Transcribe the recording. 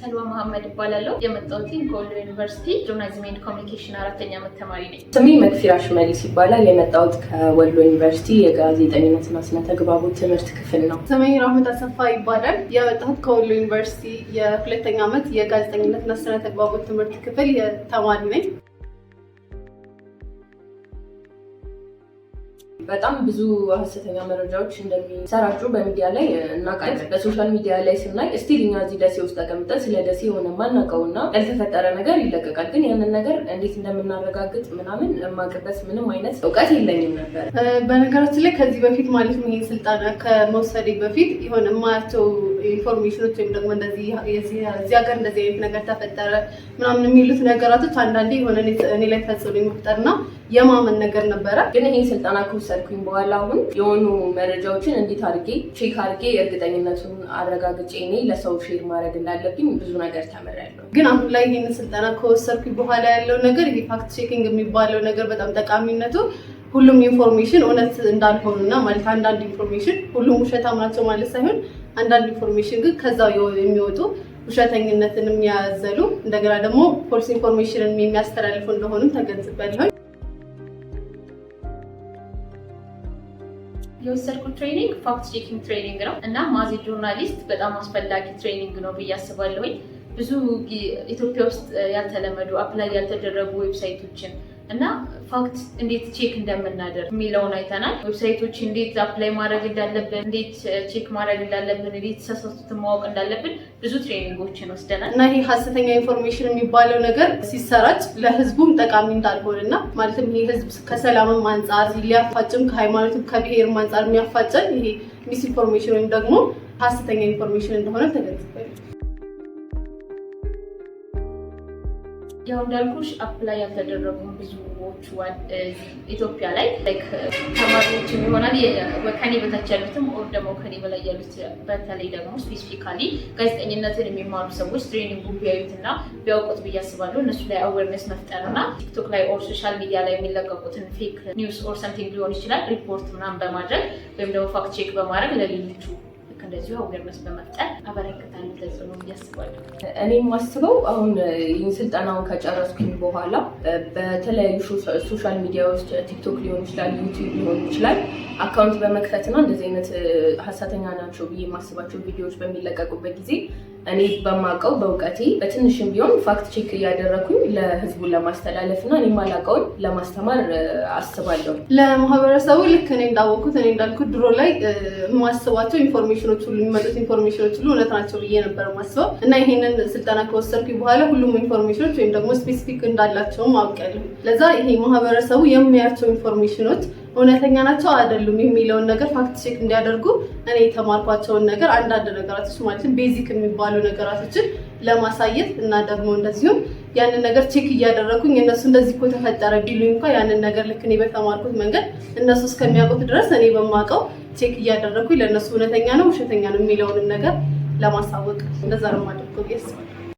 ሰልዋ መሀመድ እባላለሁ። የመጣሁት ከወሎ ዩኒቨርሲቲ journalism and communication አራተኛ ዓመት ተማሪ ነኝ። ስሜ መክፊራ ሽመልስ ይባላል። የመጣሁት ከወሎ ዩኒቨርሲቲ የጋዜጠኝነትና ስነ ተግባቦት ትምህርት ክፍል ነው። ስሜ ራህመት አሰፋ ይባላል። የመጣሁት ከወሎ ዩኒቨርሲቲ የሁለተኛ ዓመት የጋዜጠኝነትና ስነ ተግባቦት ትምህርት ክፍል ተማሪ ነኝ። በጣም ብዙ ሀሰተኛ መረጃዎች እንደሚሰራጩ በሚዲያ ላይ እናውቃለን። በ social media ላይ ስናይ still እኛ እዚህ ደሴ ውስጥ ተቀምጠን ስለ ደሴ የሆነ ማናውቀውና ያልተፈጠረ ነገር ይለቀቃል። ግን ያንን ነገር እንዴት እንደምናረጋግጥ ምናምን የማውቅበት ምንም አይነት እውቀት የለኝም ነበር። በነገራችን ላይ ከዚህ በፊት ማለት ነው ይህን ስልጠና ከመውሰዴ በፊት የሆነ የማያቸው information ኖች ወይም ደግሞ እንደዚህ እዚህ ሀገር እንደዚህ አይነት ነገር ተፈጠረ ምናምን የሚሉት ነገራቶች አንዳንዴ የሆነ እኔ ላይ ተጽዕኖ የመፍጠርና የማመን ነገር ነበረ። ግን ይህን ስልጠና ከወሰድኩኝ በኋላ አሁን የሆኑ መረጃዎችን እንዴት አድርጌ check አድርጌ እርግጠኝነቱን አረጋግጬ እኔ ለሰው share ማድረግ እንዳለብኝ ብዙ ነገር ተምሬያለሁ። ግን አሁን ላይ ይህንን ስልጠና ከወሰድኩኝ በኋላ ያለው ነገር ይሄ fact checking የሚባለው ነገር በጣም ጠቃሚነቱ ሁሉም information እውነት እንዳልሆኑና ማለት አንዳንድ information ሁሉም ውሸታም ናቸው ማለት ሳይሆን አንዳንድ information ግን ከዛው የሚወጡ ውሸተኝነትን የሚያዘሉ እንደገና ደግሞ false information ን የሚያስተላልፉ እንደሆኑም ተገንዝቤያለሁ። የወሰድኩት training fact checking training ነው እና as a journalist በጣም አስፈላጊ training ነው ብዬ አስባለሁኝ። ብዙ ኢትዮጵያ ውስጥ ያልተለመዱ apply ያልተደረጉ website ኦችን እና fact እንዴት check እንደምናደርግ የሚለውን አይተናል። Website ኦች እንዴት apply ማድረግ እንዳለብን፣ እንዴት check ማድረግ እንዳለብን፣ እንዴት የተሳሳቱትን ማወቅ እንዳለብን ብዙ training ኦችን ወስደናል። እና ይሄ ሀሰተኛ information የሚባለው ነገር ሲሰራጭ ለሕዝቡም ጠቃሚ እንዳልሆነ እና ማለትም ይሄ ሕዝብ ከሰላምም አንጻር ሊያፋጭም ከሃይማኖትም ከብሔርም አንጻር የሚያፋጨን ይሄ misinformation ወይም ደግሞ ሀሰተኛ information እንደሆነ ተገንዝቤያለሁ። ያው እንዳልኩሽ apply ያልተደረጉ ብዙዎቹ ኢትዮጵያ ላይ ተማሪዎችም ይሆናል ከኔ በታች ያሉትም or ደግሞ ከኔ በላይ ያሉት፣ በተለይ ደግሞ specifically ጋዜጠኝነትን የሚማሩ ሰዎች training ኡ ቢያዩት እና ቢያውቁት ብዬ አስባለሁ። እነሱ ላይ awareness መፍጠር እና ቲክቶክ ላይ or social media ላይ የሚለቀቁትን fake news or something ሊሆን ይችላል ሪፖርት ምናምን በማድረግ ወይም ደግሞ fact check በማድረግ ለሌሎቹ ልክ እንደዚሁ awareness በመፍጠር አበረክታለሁ ተጽዕኖ ብዬ አስባለሁ። እኔ የማስበው አሁን ይህን ስልጠናውን ከጨረስኩኝ በኋላ በተለያዩ social media ውስጥ ቲክቶክ ሊሆን ይችላል፣ ዩቲዩብ ሊሆን ይችላል፣ account በመክፈት እና እንደዚህ አይነት ሀሰተኛ ናቸው ብዬ የማስባቸው ቪዲዮዎች በሚለቀቁበት ጊዜ እኔ በማውቀው በእውቀቴ በትንሽም ቢሆን fact check እያደረኩኝ ለህዝቡ ለማስተላለፍ እና እኔ የማላውቀውን ለማስተማር አስባለሁ። ለማህበረሰቡ ልክ እኔ እንዳወቅኩት፣ እኔ እንዳልኩት ድሮ ላይ የማስባቸው information ኖች ሁሉ፣ የሚመጡት information ኖች ሁሉ እውነት ናቸው ብዬ ነበር የማስበው። እና ይሄንን ስልጠና ከወሰድኩኝ በኋላ ሁሉም information ኖች ወይም ደግሞ specific እንዳላቸውም አውቄያለሁ። ለዛ ይሄ ማህበረሰቡ የሚያያቸው information ኖች እውነተኛ ናቸው አይደሉም የሚለውን ነገር fact check እንዲያደርጉ እኔ የተማርኳቸውን ነገር አንዳንድ ነገራቶች ማለትም basic የሚባሉ ነገራቶችን ለማሳየት እና ደግሞ እንደዚሁም ያንን ነገር check እያደረኩኝ እነሱ እንደዚህ እኮ ተፈጠረ ቢሉኝ እንኳ ያንን ነገር ልክ እኔ በተማርኩት መንገድ እነሱ እስከሚያውቁት ድረስ እኔ በማውቀው check እያደረኩኝ ለእነሱ እውነተኛ ነው ውሸተኛ ነው የሚለውንም ነገር ለማሳወቅ እንደዛ ነው የማደርገው ብዬ አስባለሁ።